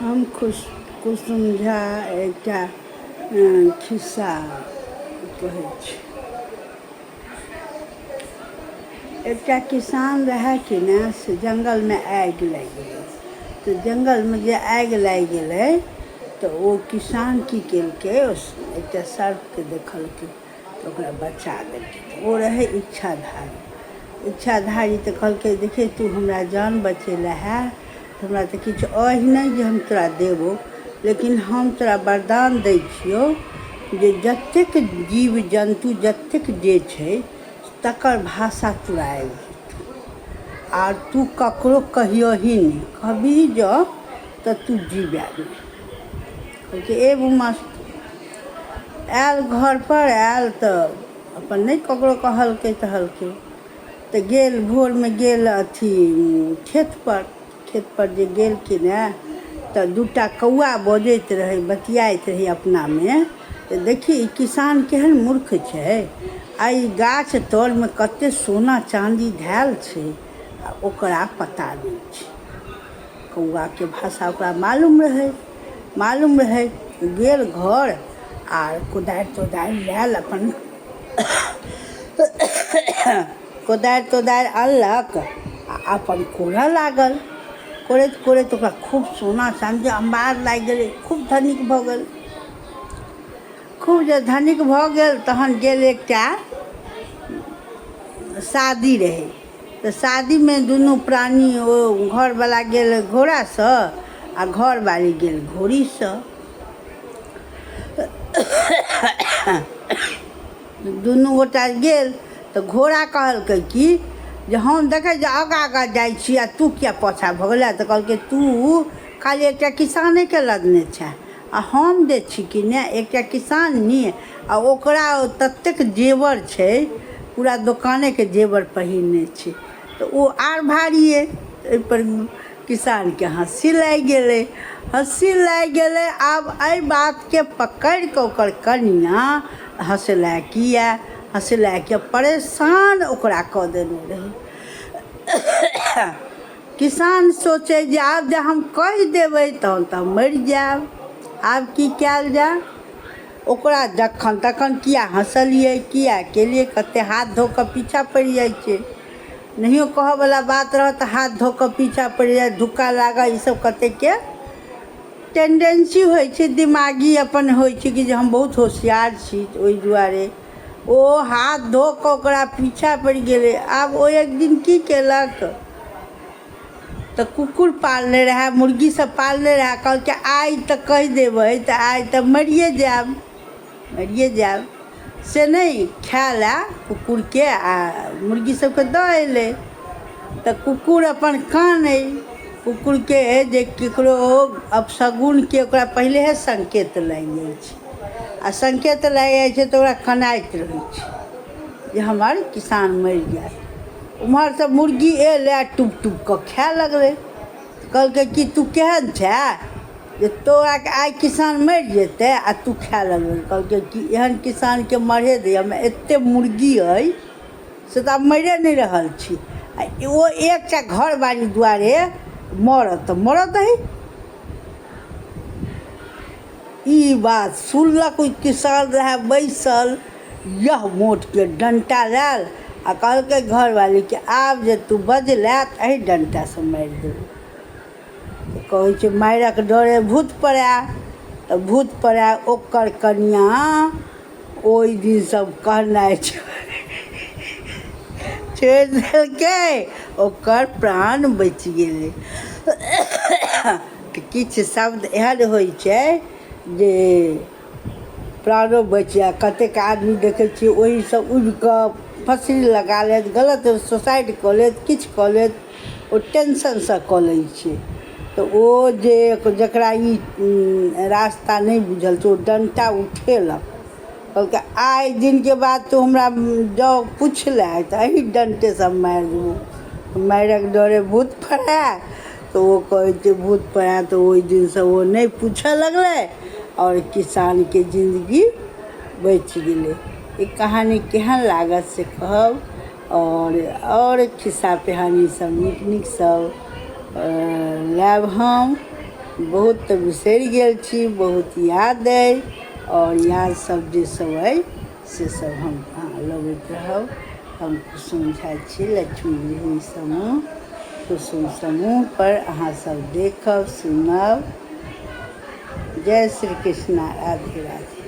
हम खुश कुसुम झा एकटा खिस्सा कहै छी। एकटा किसान रहए कि ने से जङ्गलमे आगि लागि गेलै। तऽ जङ्गलमे जे आगि लागि गेलै तऽ ओ किसान की केलकै, एकटा सर्पके देखलकै तऽ ओकरा बचा देलकै। तऽ ओ रहै इच्छाधारी। इच्छाधारी तऽ कहलकै, देखियै तू हमरा जान बचेलऽ हे तऽ हमरा तऽ किछु अहि नहि जे हम तोरा देबौ, लेकिन हम तोरा वरदान दै छियौ जे जतेक जीव जन्तु जतेक जे छै तकर भाषा तोरा आबि जेतौ आर तू ककरो कहियही नहि, कहबिही जँ तऽ तू जीबे नहि। कहलकै एवं अस्तु। आयल घरपर आयल तऽ अपन नहि ककरो कहलकै तहलकै। तऽ गेल भोरमे गेल अथी खेतपर। खेतपर जे गेल कि ने तऽ दूटा कौआ बजैत रहै, बतियाइत रहै अपनामे तऽ देखी ई किसान केहन मूर्ख छै आ ई गाछ तरमे कतेक सोना चाँदी धयल छै आ ओकरा पता नहि छै। कौआके भाषा ओकरा मालूम रहै, मालूम रहै। गेल घर आर कोदारि तोदारि लायल, अपन कोदारि तोदारि अनलक आ अपन कोड़ऽ लागल। कोड़ैत कोड़ैत ओकरा खूब सोना चाँदी अम्बार लागि गेलै, खूब धनिक भऽ गेल। खूब जे धनिक भऽ गेल तहन गेल, एकटा शादी रहै तऽ शादीमे दुनू प्राणी, ओ घरवला गेल घोड़ासँ आ घरवाली गेल घोड़ीसँ। दुनू गोटा गेल तऽ घोड़ा कहलकै कि जे हम देखै जे आगाँ आगाँ जाइ छी आ तू किया पाछाँ भऽ गेलै? तऽ कहलकै तू खाली एकटा किसानेके लदने छेँ आ हम जे छी कि ने एकटा किसानी आ ओकरा ततेक जेवर छै, पूरा दोकानेके जेवर पहिरने छै, तऽ ओ आर भारी अइ। एहिपर किसानके हँसी लागि गेलै, हँसी लागि गेलै। आब एहि बातके पकड़ि कऽ ओकर कनिआँ हँसलै किया, हँसलै किया, परेशान ओकरा कऽ देने रहै। किसान सोचै जे आब जे हम कहि देबै तहन तऽ हम मरि जायब, आब की कयल जाय? ओकरा जखन तखन किया हँसलियै, किया केलियै, कतेक हाथ धो कऽ पीछा पड़ि जाइ छै। नहियो कहऽवला बात रहत तऽ हाथ धो कऽ पीछा पड़ि जाय, धुक्का लागऽ, ईसब कतेकके टेंडेंसी होइ छै, दिमागी अपन होइ छै कि जे हम बहुत होशियार छी। ओहि दुआरे ओ हाथ धो कऽ ओकरा पीछा पड़ि गेलै। आब ओ एक दिन की केलक तऽ कुकुर पालने रहए, मुर्गी सब पालने रहए। कहलकै आइ तऽ कहि देबै तऽ आइ तऽ मरिए जायब, मरिए जायब। से नहि खाय लए कुकुरके आ मुर्गी सबके दऽ अयलै तऽ कुकुर अपन कानै। कुकुरके जे ककरो अपशगुनके ओकरा पहिलेहे संकेत लागि जाइ छै आ संकेत लागि जाइ छै तऽ ओकरा कनाइत रहै छै जे हमर किसान मरि जायत। ओम्हरसँ मुर्गी एलै आ टुप टुप कऽ खाय लगलै। कहलकै कि तू केहन छे जे तोराके आइ किसान मरि जेतै आ तू खाय लगबै? कहलकै कि एहन किसानके मरहे दे, हम एतेक मुर्गी अइ से तऽ आब मरिए नहि रहल छी आ ओ एकटा घरवाली दुआरे मरत तऽ मरऽ दही। ई बात सुनलक ओहि किसान रहए बैसल, यह मोटके डण्टा लायल आ कहलकै घरवालीके आब जे तू बजले तऽ एहि डण्टासँ मारि देबौ। तऽ कहै छै मारिक डरे भूत पड़ाए, तऽ भूत पड़ाए। ओकर कनिआँ ओहि दिनसँ कहनाइ छोड़ि देलकै, ओकर प्राण बचि गेलै। तऽ किछु शब्द एहन होइ छै जे प्राणो बचि जाय। कतेक आदमी देखै छियै ओहिसँ उबि कऽ फँसरी लगा लेत, गलत सुसाइड कऽ लेत, किछु कऽ लेत, ओ टेंशनसँ कऽ लै छै। तऽ ओ जे जकरा ई रास्ता नहि बुझल छै, ओ डण्टा उठेलक, कहलकै आइ दिनके बाद तू हमरा जँ पुछले तऽ एहि डण्टेसँ मारि देबौ। मारिक डरे भूत फराय। तऽ ओ कहै छै भूत पड़ाय। तऽ ओहि दिनसँ ओ नहि पूछऽ लगलै आओर किसानके जिन्दगी बचि गेलै। ई कहानी केहन लागत से कहब। आओर खिस्सा पिहानी सब नीक नीक सब लायब हम। बहुत तऽ बिसरि गेल छी, बहुत याद अइ। आओर याद सब जे सब अइ से सब हम अहाँ लगैत रहब। हम कुसुम झा छी, लक्ष्मी गृहिणी समूह, कुसुम समूहपर अहाँ सब देखब सुनब। जय श्री कृष्णा, राधे राधे।